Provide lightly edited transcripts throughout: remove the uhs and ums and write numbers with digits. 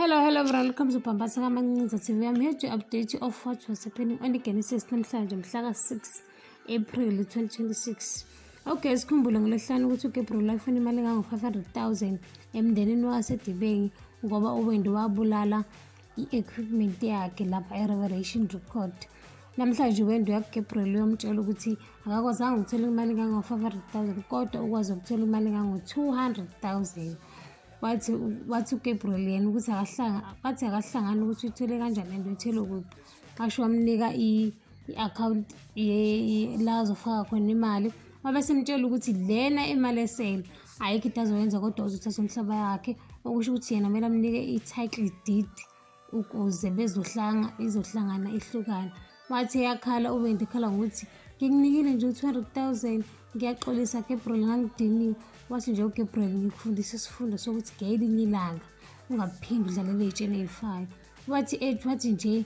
Hello, hello everyone. Welcome to Bhambatha kaMancinza TV. I'm here to update you of what was happening on the Genesis namhlanje mhla ka-6 April 2026. Okay, sikhumbule ngolwesihlanu ukuthi uGabriel wayefuna imali engango-500,000 emndenini waseDibeng ngoba uWendy wabulala i-equipment yakhe lapha e-Revelation Record. Namhlanje uWendy uyakuGabriel uyomtshela ukuthi akakwazanga ukuthola imali engango-500,000 kodwa ukwazi ukuthola imali engango-200,000. Wathi uGabriel yena ukuthi akahlanga wathi akahlangani ukuthi uyithole kanjani and uyithole kuphi. Washo wamnika i-account la azofaka khona imali. Wabe semtshela ukuthi lena imali esele ayikho into azoyenza kodwa uzothatha umhlaba wakhe, okusho ukuthi yena kumele amnike i-title deed ukuze bezohlanga izohlangana ihlukane. Wathi eyakhala uWendy ekhala ngokuthi ngikunikile nje u-200,000, ngiyaxolisa Gabriel, ngangidiniwe. Wathi nje uGabriel, ngikufundisa isifundo sokuthi ngelinye ilanga ungaphindi udlalele ey'tsheni ey'fayo. Wathi ethi wathi nje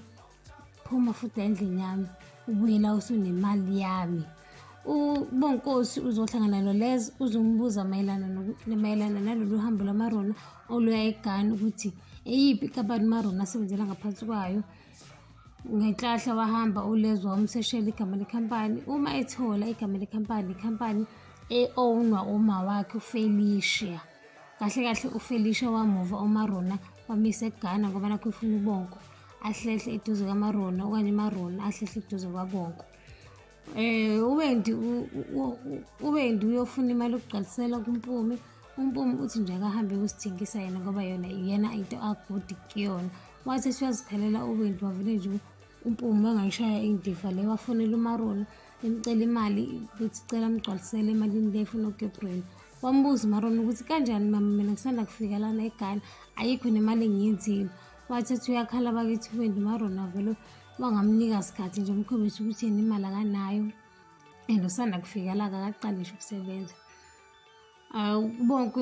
phuma futhi endlini yami, ubuye la usunemali yami. UBonkosi uzohlangana noLez, uzombuza mayelana nalolu hambo lwaMarona oluya eGhana, ukuthi eyiphi inkampani uMarona asebenzela ngaphansi kwayo. Ngenhlahla wahamba uLez wamseshela igama lekhampani. Uma ethola igama lekhampani, ikhampani e-own-wa uma wakhe uFelicia. Kahle kahle uFelicia wamuva uMarona wamisa eGhana ngoba nakhu efuna uBonko ahlehle eduze kaMarona okanye uMarona ahlehle eduze kwaBonko. UWendy uyofuna imali yokugcwalisela kuMpumi. UMpumi uthi nje akahambe uyosithengisa yena ngoba yona iyena into a-good kuyona. Wathi esuyazikhalela uWendy, wavele nje uMpumi wangayishaya indiva le, wafonela uMarona emcela imali ukuthi cela amgcwalisele emalini le efuna uGabriel. Wambuza uMarona ukuthi kanjani mama, mina ngisanda kufika lana eGhana, ayikho nemali engiyenzile. Wathi ethi uyakhala bakithi uWendy, uMarona vele wangamnika sikhathi nje umkhombisa ukuthi yena imali akanayo and usanda kufika la, akakaqali ngisho ukusebenza. Bonke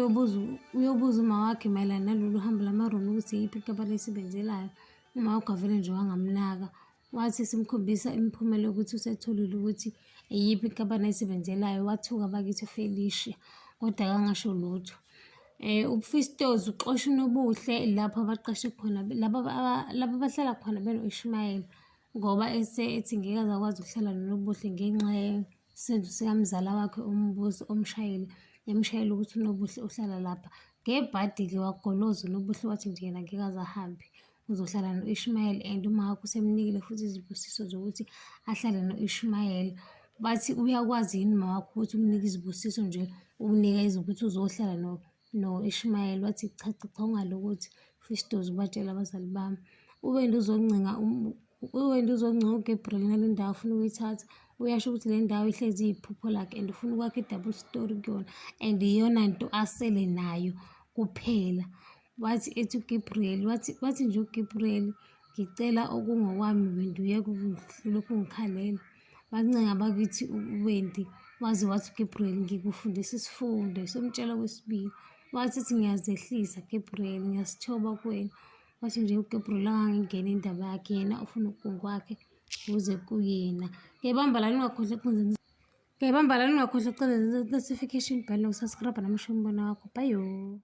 uyobuza uma wakhe mayelana nalolu hambo lamaRona ukuthi iyiphi inkampani ayisebenzelayo. Uma wakhe wavele nje wangamnaka. Wathi simkhombisa imiphumela yokuthi usetholile ukuthi iyiphi inkampani ayisebenzelayo, wathuka bakithi uFelicia kodwa akangasho lutho. UFistos uxosha uNobuhle lapho abaqashe khona laba abahlala khona beno-Ishmael ngoba ethi ngeke aze akwazi ukuhlala noNobuhle ngenxa yesenzo sikamzala wakhe uMbuso omshayile, emshayela ukuthi uNobuhle uhlala lapha. Ngebhadi-ke wagoloza uNobuhle, wathi nje yena ngeke aze ahambe, uzohlala no-Ishmael and uma wakhe usemnikile futhi izibusiso zokuthi ahlale no-Ishmael. Bathi uyakwazi yini uma wakho ukuthi umnike izibusiso nje, umnika ukuthi uzohlala no-Ishmael. Wathi cha cha cha, ungalokothi Fistos ubatshele abazali bami. UWendy uzoncenga uWendy uzoncenga uGabriel ngale ndawo afuna ukuyithatha. Uyasho ukuthi le ndawo ihlezi iyiphupho lakhe and ufuna ukwakha i-double story kuyona and iyona nto asele nayo kuphela. Wathi ethi uGabriel, wathi nje uGabriel, ngicela okungokwami Wendy, uyeke ulokhu ungikhalela. Wancenga bakithi uWendy, waze wathi uGabriel, ngikufundisa isifundo, esemtshela okwesibili. Wathi ethi ngiyazehlisa Gabriel, ngiyazithoba kuwena. Wathi nje uGabriel angangingeni indaba yakhe, yena ufuna okungokwakhe kuze kuyena. Ngiyayibamba lana, ungakhohlwa ukucinza. Ngiyayibamba lana, ungakhohlwa ukucinza notification bell noku-subscribe noma ushiye umbono wakho. Bye.